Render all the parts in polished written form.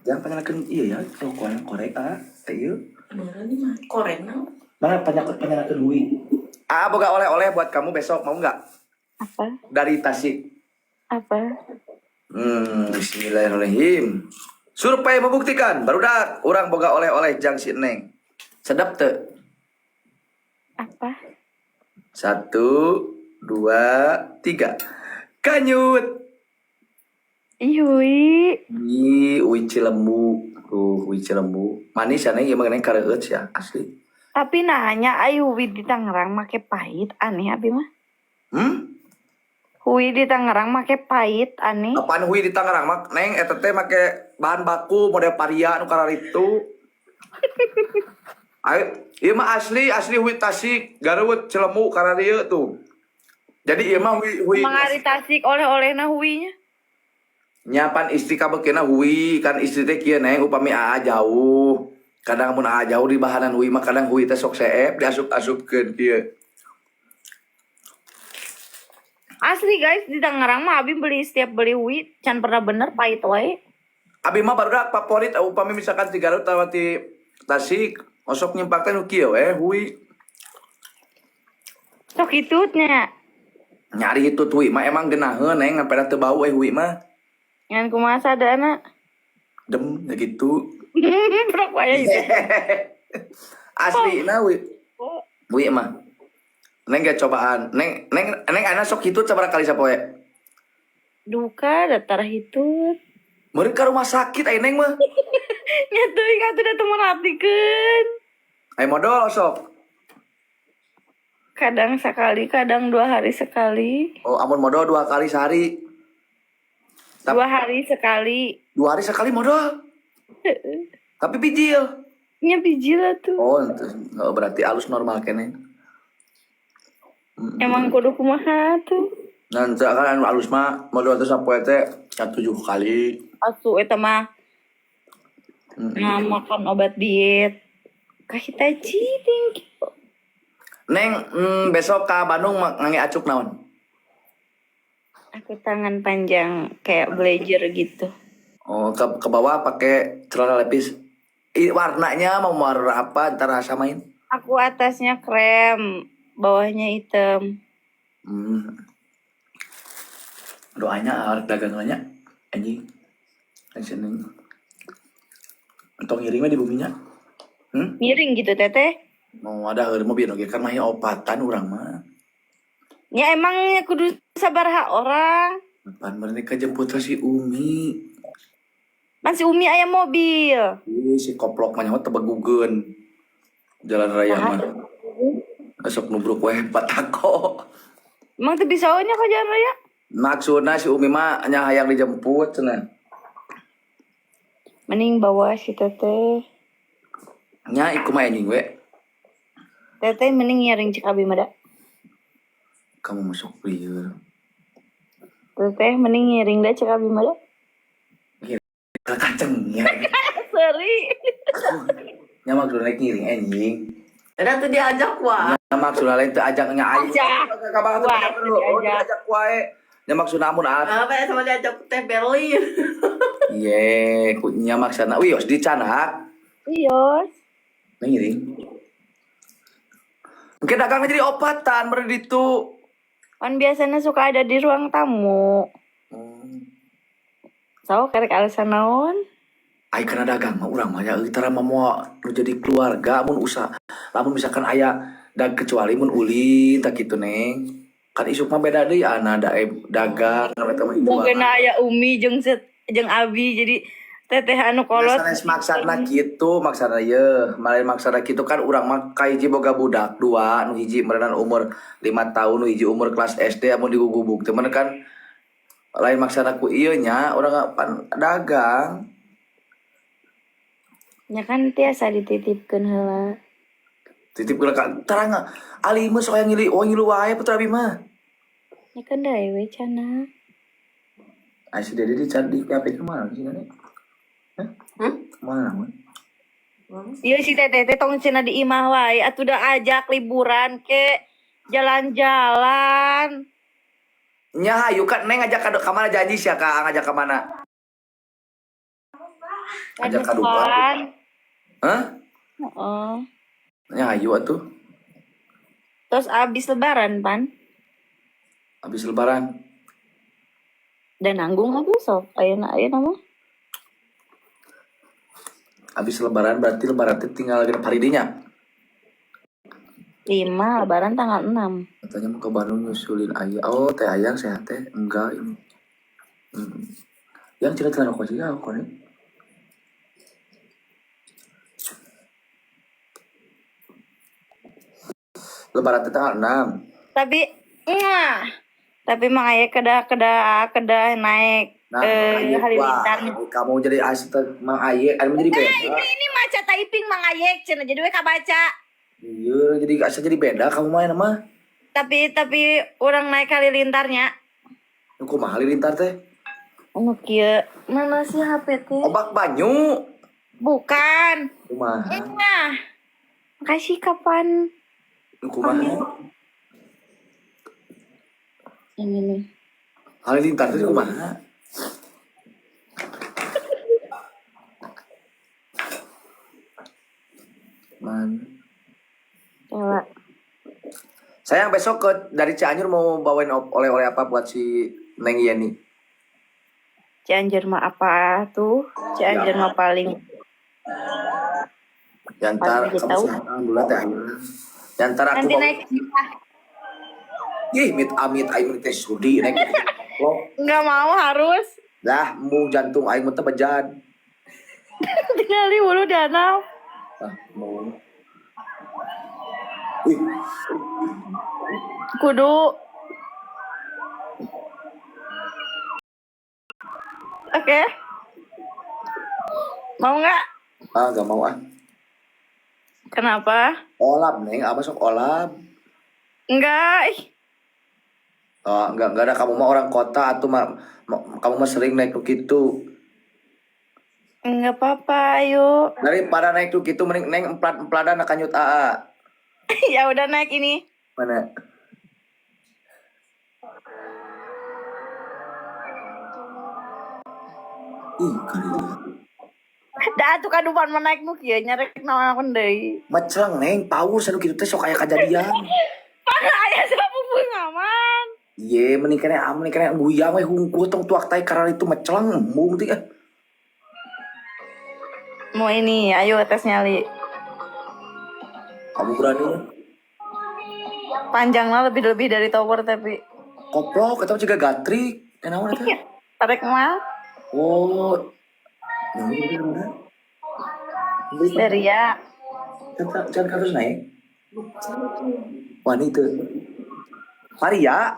Jangan panyalakeun iya ya, rokok korek ah, teh ieu. Beneran nih mah koreng na. Mana panyalakeun hui. Ah, boga oleh-oleh buat kamu besok, mau nggak? Apa? Dari Tasik. Apa? Bismillahirrahmanirrahim. Survei membuktikan, barudak urang boga oleh-oleh jang si Neng. Sedap teu? Apa? Satu, dua, tiga. Kanyut. Ih, hui. Ih, ui Cilembu. Tuh, ui Cilembu. Manis ya, Neng, ieu mah Neng kareueut ya, asli. Tapi nanya, ayo hui di Tangerang make pahit, aneh abi mah. Hmm? Hui di Tangerang make pahit, aneh. Apaan hui di Tangerang mak Neng, eta teh make bahan baku model paria nu kararitu. Ayo, ieu mah asli, asli hui Tasik, Garut, Cilembu kararieu tuh. Jadi ieu mah hui hui Emang ari Tasik oleh-olehna huinya. Nyapan istri kabeukina hui kan istri teh kieu, Neng, upami aa jauh. Kadang mun aa jauh di bahanan hui mah kadang hui teh sok seep diasup-asupkeun kieu. Asli guys, di Tangerang mah abi beli, setiap beli hui can pernah bener, pahit wae. Abi mah barudak favorit upami misalkan ti Garut atawa ti Tasik osok nyimpak teh nu kieu we hui. Sok nya. Nyari itu hui mah emang geunaheun, Neng, ngan teu bau eh hui mah. Ngan kumaha sadana? Dem ya gitu. Berapa ya itu? Asli nah hui. Hui mah. Neng gak cobaan. Neng neng neng ana sok hitut sabaraha kali sapoe? Duka datar hitut. Meureun ka rumah sakit ai Neng mah. Nya teuing atuh da teu merhatikeun. Ai modol sok? Kadang sekali, kadang 2 hari sekali. Oh, amun modol 2 kali sehari. 2 hari sekali. 2 hari sekali modol. Tapi bijil. Nya bijil tuh. Oh, oh, berarti alus normal keneh. Emang kudu kumaha tuh? Nanti kan anu alus mah modol teh sapoe teh ya 7 kali. Asu eta mah. Nah, makan obat diet. Kak Hitachi, thank you. Neng, besok ke Bandung ngangge acuk naon? Aku tangan panjang kayak blazer gitu. Oh, ke bawah pakai celana lepis. Ih, warnanya mau warna apa? Ntar samain. Aku atasnya krem, bawahnya hitam. Doanya harus dagangannya anjing. Anjing neng. Entong ngiring mah di buminya. Miring gitu, Teteh. Mau ada heureuh mobil oge kan mah opatan urang mah. Ya emangnya kudu sabaraha orang? Pan mereka jemput si Umi. Masih Umi aya mobil. Ih, si koplok mah nyawa tebegugeun. Jalan raya mah. Sok nubruk weh batako. Emang tuh bisa nya ke jalan raya? Maksudna si Umi mah nya hayang dijemput cenah. Mending bawa si Teteh. Nya iku mah anjing we. Teteh mending ngiring cek abi mah da. Kamu masuk lieur. Teteh mending ngiring da cek abi mah da. Kaceng ya. Seri. Nya maksudna naik ngiring anjing. Ada tuh diajak wah. Nya maksudna lain teu ajak nya aing. Ajak. Kabar tuh Wah, oh, diajak. Diajak wae. Nya maksudna amun ah. Apa ya sama diajak Teh Berlin. Ye, ku nya maksudna wios dicanak. Iya. Ngiring. Mungkin dagangnya jadi opatan meureun ditu. Kan biasanya suka ada di ruang tamu. So, karek alasan naon? Ai kana dagang mah urang mah ya euy tara mah moal nu jadi keluarga mun usaha. Lamun misalkan aya dag kecuali mun ulin tak gitu, Neng. Kan isuk mah beda deui ana da dagang eta mah jualan. Mungkin aya Umi jeung set jeung Abi jadi teteh anu kolot. Sanes maksadna kitu, maksadna ye, malain maksadna kitu kan urang mah kahiji boga budak dua, nu hiji meureunan umur 5 tahun, nu hiji umur kelas SD, amun digugubug teh kan lain maksadna ku ieu nya urang pan dagang. Ya kan tiasa dititipkeun heula. Titip ka terang ali mah sok aya ngili, oh ngilu wae putra abi mah. Ya kan da we cana. Ai si Dede di di KP kemana sih, Nenek? Hah? Hmm? Kemana namun? Iya si teteh teh tong cenah di imah wae atuh da ajak liburan ke jalan-jalan. Nya hayu kan Neng ngajak ka mana, janji sia ka ngajak ka mana? Ajak ka Dufan. Kadupan. Hah? Heeh. Nya hayu atuh. Terus abis lebaran pan. Habis lebaran. Dan nanggung aduh sok. Ayeuna ayeuna mah. Habis lebaran berarti lebaran teh tinggal genep hari dinya. 5 lebaran tanggal 6. Katanya mau ke Bandung nyusulin ayah. Oh, teh ayang sehat teh? Enggak ini. Hmm. Yang cerita rokok sih aku nih. Lebaran teh tanggal 6. Tapi nah, tapi Mang Aye kedah kedah kedah naik Nah, Mang Aye, halilintar. wah, kamu jadi asisten Mang Aye, anu jadi beda. Ini maca typing Mang Aye cenah jadi we kabaca. Iya, jadi asa jadi beda kamu main mah. Tapi orang naik halilintarnya. Nu kumaha halilintar teh? Nu kieu mana sih HP teh? Obak banyu. Bukan. Kumaha? Nah. Makasih kapan Nu kumaha? ini nih. Halilintar teh kumaha? Man. Coba. Sayang besok ke dari Cianjur mau bawain oleh-oleh apa buat si Neng Yeni? Cianjur mah apa tuh? Cianjur mah paling Ya ntar Paling kamu tahu. sehat alhamdulillah teh. Ya ntar aku nanti bawa. naik. Ih, mit amit aing teh sudi naik. Loh, Nggak mau harus. lah mung jantung aing mah teh bejad. Tinggal di bulu danau. Ah, mau. Ih, Kudu. Oke. Mau nggak? ah gak mau ah. Kenapa? Olap neng, apa sok olap? Enggak. Ih. Oh, enggak ada kamu mah orang kota atau kamu mah sering naik nu kitu. Enggak apa-apa, ayo. Daripada naik nu kitu mending neng emplat-empladan kanyut aa. Ya udah naik ini. Mana? Ih, kali ini. Dah tuh kadupan mah naik nu kieu nyarek naon deui. Maceleng neng, paur sanu kitu teh sok aya kajadian. Para aya sapupu ngaman. Ye, mending kene ah, mending kene guyang we hungkul tong tuak tai karena itu maceleng embung teh. Ah. Mau ini, ayo tes nyali. Kamu berani? Panjangnya lebih-lebih dari tower tapi. Koplok atau juga gatrik. Kenaon eta? Tarik mah. Oh. Yang ini mana? Histeria. Jangan harus naik. Wah, ini itu. Maria.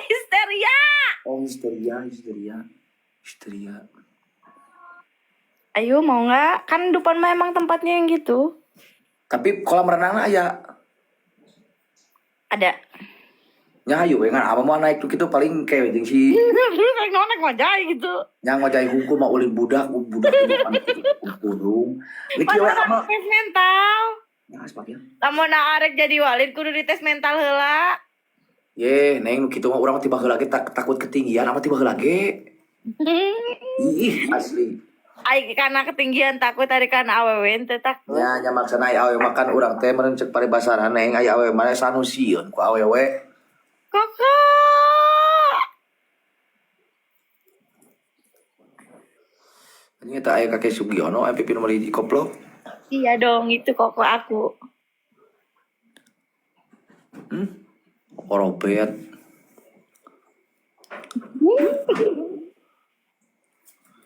Histeria. Oh, histeria, histeria. Histeria. Ayo mau nggak? Kan depan mah emang tempatnya yang gitu. Tapi kolam renangnya aya. Ada. Nya hayu we ngan apa mau naik tuh gitu paling kayak jeung si Terus naik naik ngojai gitu. nya ngojai hukum mah ulin budak, budak di depan gunung. Ini kieu we ama. Tes mental. Ya, sebabnya. Lamun arek jadi walid kudu dites mental heula. Ye, neng nu kitu mah urang mah tiba heula ge takut ketinggian, ama tiba heula ge. Ih, asli. Ai karena ketinggian takut ari kana awewe teh takut. Nya nya maksana aya awewe makan urang teh meureun ceuk paribasana neng aya awewe mah sanu sieun ku awewe. Kakak. Ini eta aya kakek Sugiono MVP nomor 1 koplok. Iya dong, itu koko aku. Robert.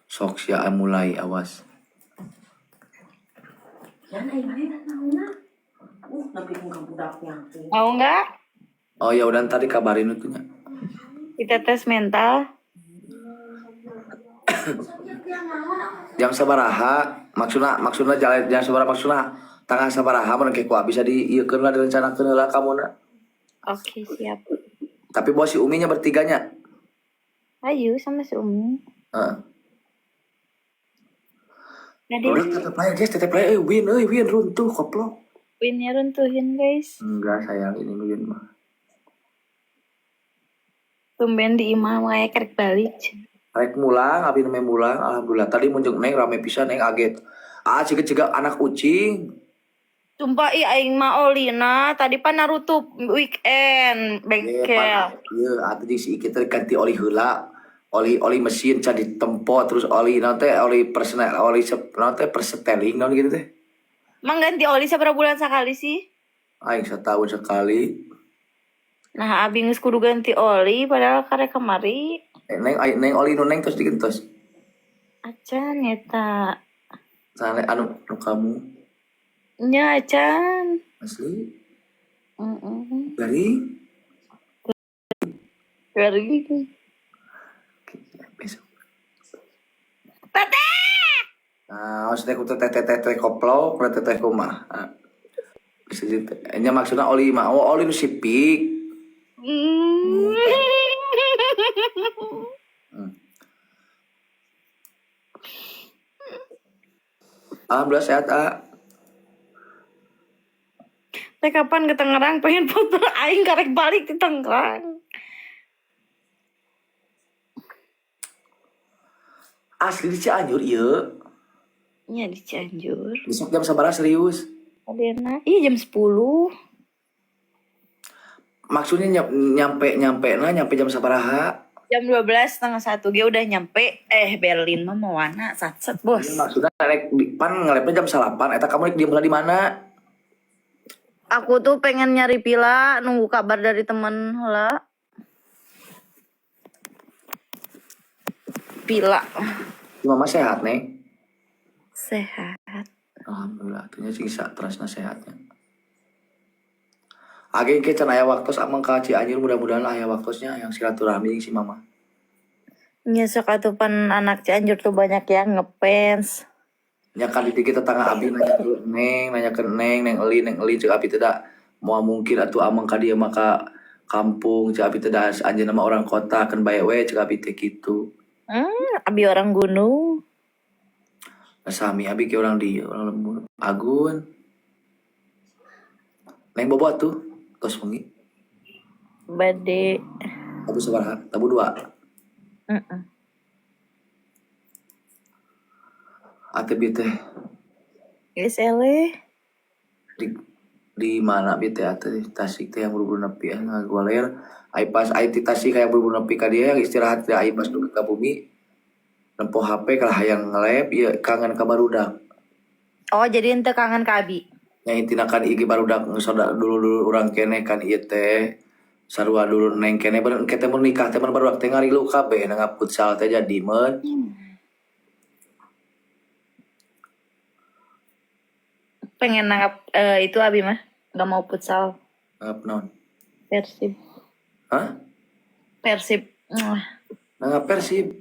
Sok sia mulai awas. Ya naik mana nauna. Nepi ka budaknya. Mau nggak? Oh ya udah ntar dikabarin itu nya. Kita tes mental. Jam sabaraha maksudna maksudna jalan jam sabaraha maksudna tanggal sabaraha mun ke ku bisa di ieu lah direncanakeun heula kamuna. Oke, siap. Tapi bos si Uminya bertiganya. Ayo sama si Umi. Heeh. Jadi Udah tetep aja guys, tetep aja win euy win runtuh koplok. winnya runtuhin guys. Enggak sayang ini win mah. Tumben di imah wae kerek balik. Rek mulang, abi nembe mulang, alhamdulillah. Tadi muncul Neng rame pisan, Neng kaget. Ah, ciga ciga anak ucing. Sumpah ih, aing mah olina tadi pan narutup weekend Iya, bengkel. Iya, atuh jeung si Iki teh ganti oli heula. Oli oli mesin can ditempo, terus oli naon teh, oli personel, oli naon teh, perseteling naon gitu teh. Emang ganti oli seberapa bulan sekali sih? Aing setahun sekali. Nah, abi geus kudu ganti oli padahal karek kamari. Eh, Neng, ai- Neng, oli nu Neng terus digentos. Acan eta. Sana anu nu kamu Nya acan. Asli? Heeh. Garing. Garing. Besok. Teteh. Nah, maksudnya ku teteh teteh teh koplok, ku teteh kumaha. Bisa jadi nya maksudnya oli mah, oh, oli nu sipik. Alhamdulillah sehat, ah. Teh kapan ke Tangerang, pengen foto, aing karek balik ke Tangerang. Asli di Cianjur ieu. Nya di Cianjur. Besok jam sabaraha, serius? Adena. Iya, jam 10. Maksudnya nyampe nyampe nah nyampe jam sabaraha? Jam 12 12.30 ge udah nyampe. Eh, Berlin mah mau wana sat-sat, Bos. Iya, maksudnya rek pan ngelepnya jam 9 eta kamu rek diem heula di mana? Aku tuh pengen nyari pila, nunggu kabar dari temen lah. Pila. Si Mama sehat, Neng? Sehat. Alhamdulillah, artinya sing terasna sehatnya. Age ke can aya waktos amang ka Cianjur, mudah-mudahan aya waktosnya yang silaturahmi jeung si Mama. Nya sok atuh, pan anak Cianjur tuh banyak yang ngefans. Nya kan di kita tetangga abi nanya ke Neng, nanya ke Neng, Neng Eli, Neng Eli, cek abi tidak mau mungkin atuh amang ka dieu mah ka kampung, cek abi teh da anjeunna mah orang kota kan bae we, cek abi teh kitu. Abi orang gunung. Nah, sami abi ke orang dieu, orang lembur. Agun. Neng bobo atuh, tos wengi. Bade. Tabuh sabaraha? Tabuh dua. Heeh. ATB teh. Geus eleh. Di mana bi teh atuh di Tasik teh yang buru-buru nepi ya ngagualer. Ai pas ai ti Tasik hayang buru-buru nepi ka dieu yang istirahat teh, ai pas dugi ka bumi nempo HP kalah hayang ngelep ieu kangen ka barudak. Oh, jadi ente kangen ka abi? Nya intina kan IG barudak geus dulu-dulu urang keneh kan ieu teh sarua dulu Neng keneh bener engke teh mun nikah teh mun barudak teh ngarilu kabeh na futsal teh jadi men. Pengen nangkap itu abi mah. Gak mau futsal. Nanggap naon? Persib. Hah? Persib. Mwah. Nanggap Persib.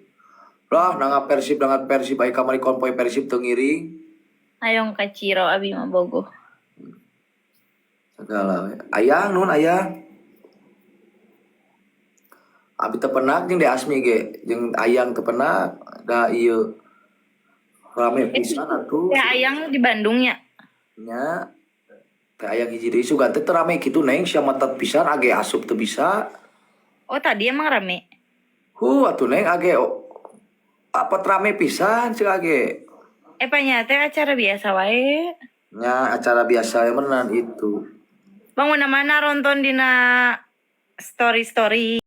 Lah, nanggap Persib, nanggap Persib, ai kamari konvoy Persib teu ngiring. Hayong ka Ciro abi mah bogoh. Segala we. Ayang nun ayang. Abi teu penak jeung De Asmi ge, jeung ayang teu penak da ieu rame pisan atuh. Ya ayang di Bandung ya. Nya. Teh ayang hiji deui sugan teh teu rame kitu, Neng, sia matat pisan age asup teu bisa. Oh, tadi emang rame. Huh, atuh Neng age apa rame pisan cek age. Eh, panya teh acara biasa wae. Nya acara biasa yang menan itu. Bang mana mana ronton dina story story.